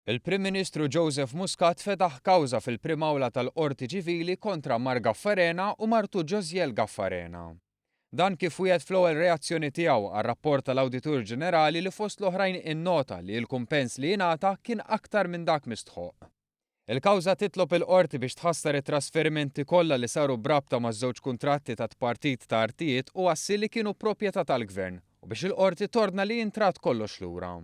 Il-Prim Ministru Joseph Muscat fetaħ kawża fil-Prim Awla tal-Qorti Ċivili kontra Mark Gaffarena u martu Josielle Gaffarena. Dan kif wiegħed fl-ewwel reazzjoni tiegħu għar-rapport tal-Awditur Ġenerali li fost l-oħrajn innota li l-kumpens li ingħata kien aktar minn dak mistħoqq. Il-kawża titlob il-Qorti biex tħassar it-trasferimenti kollha li saru b'rabta maż-żewġ kuntratti ta' tpartit ta' artijiet u assi li kienu proprjetà tal-Gvern u biex il-Qorti tordna li jintradd kollox lura.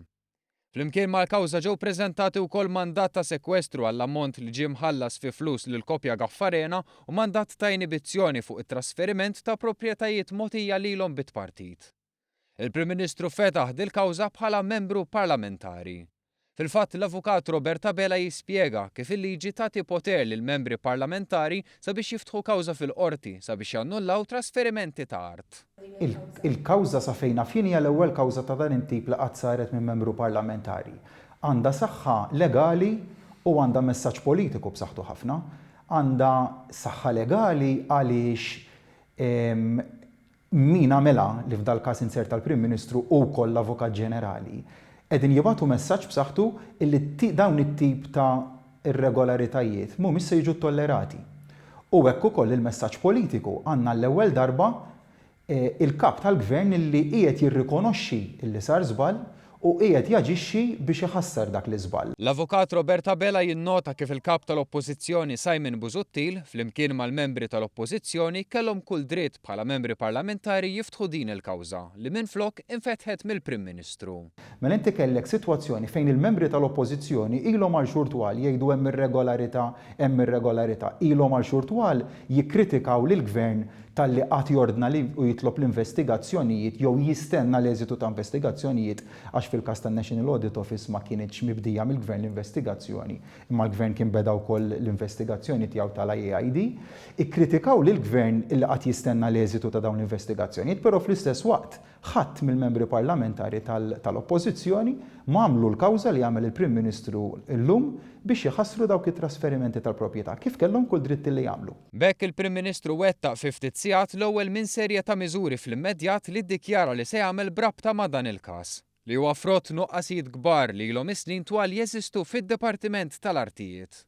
Flimkien mal-kawża ġew preżentati wkoll mandat ta' sekwestru għall-ammont li ġie mħallas fi flus lill-koppja Gaffarena u mandat ta' inibizzjoni fuq it-trasferiment ta' proprjetajiet mogħtija lilhom bit-tpartit. Il-Prim Ministru fetaħ dil-kawża bħala membru parlamentari. Fil-fatt, l-Avukat Robert Abela jispjega kif il-liġi tagħti poter lill-membri parlamentari sabiex jiftħu kawża fil-Qorti sabiex jannullaw trasferimenti ta' art. Il-kawża sa fejn naf jien hija l-ewwel kawża ta' dan it-tip li qatt saret minn membru parlamentari. Għandha saħħa legali u għandha messaġġ politiku b'saħħtu ħafna. Għandha saħħa legali għaliex min għamilha, li f'dal-każ inzerta l-Prim Ministru u wkoll l-Avukat Ġenerali, qegħdin jibagħtu messaġġ b'saħħtu illi dawn it-tip ta' irregolaritajiet mhumiex se jiġu ttollerati. U hekk ukoll il-messaġġ politiku, għandna għall-ewwel darba il-Kap tal-Gvern illi qiegħed jirrikonoxxi illi sar żball u qiegħed jaġixxi biex iħassar dak l-iżball. L-Avukat Robert Abela jinnota kif il-Kap tal-Oppożizzjoni Simon Busuttil, flimkien mal-membri tal-Oppożizzjoni, kellhom kull dritt bħala membri parlamentari jiftħu din il-kawża, li minflok infetħet mill-Prim Ministru. Mela inti kellek sitwazzjoni fejn il-membri tal-Oppożizzjoni ilhom għal xhur twal jgħidu hemm irregolarità, hemm irregolarità, ilhom għal xhur twal jikkritikaw lill-Gvern talli qagħad jordna li u jitlob l-investigazzjonijiet jew jistenna l-eżitu ta' investigazzjonijiet għax fil-każ tan-National Audit Office ma kinitx mibdija mill-Gvern l-investigazzjoni imma l-Gvern kien beda wkoll l-investigazzjoni tiegħu tal-IAID. Ikkritikaw lill-Gvern illi qagħad jistenna l-eżitu ta' dawn l-investigazzjonijiet però fl-istess waqt Ħadd mill-membri parlamentari tal-Oppożizzjoni ma għamlu l-kawża li għamel il-Prim Ministru llum biex iħassru dawk it-trasferimenti tal-proprjetà, kif kellhom kull dritt li jagħmlu. B'hekk il-Prim Ministru wettaq fi ftit sigħat l-ewwel minn serje ta' miżuri fl-immedjat li ddikjara li se jagħmel b'rabta ma' dan il-każ, li huwa frott nuqqasijiet kbar li ilhom is-snin twal jeżistu fid-Dipartiment tal-Artijiet.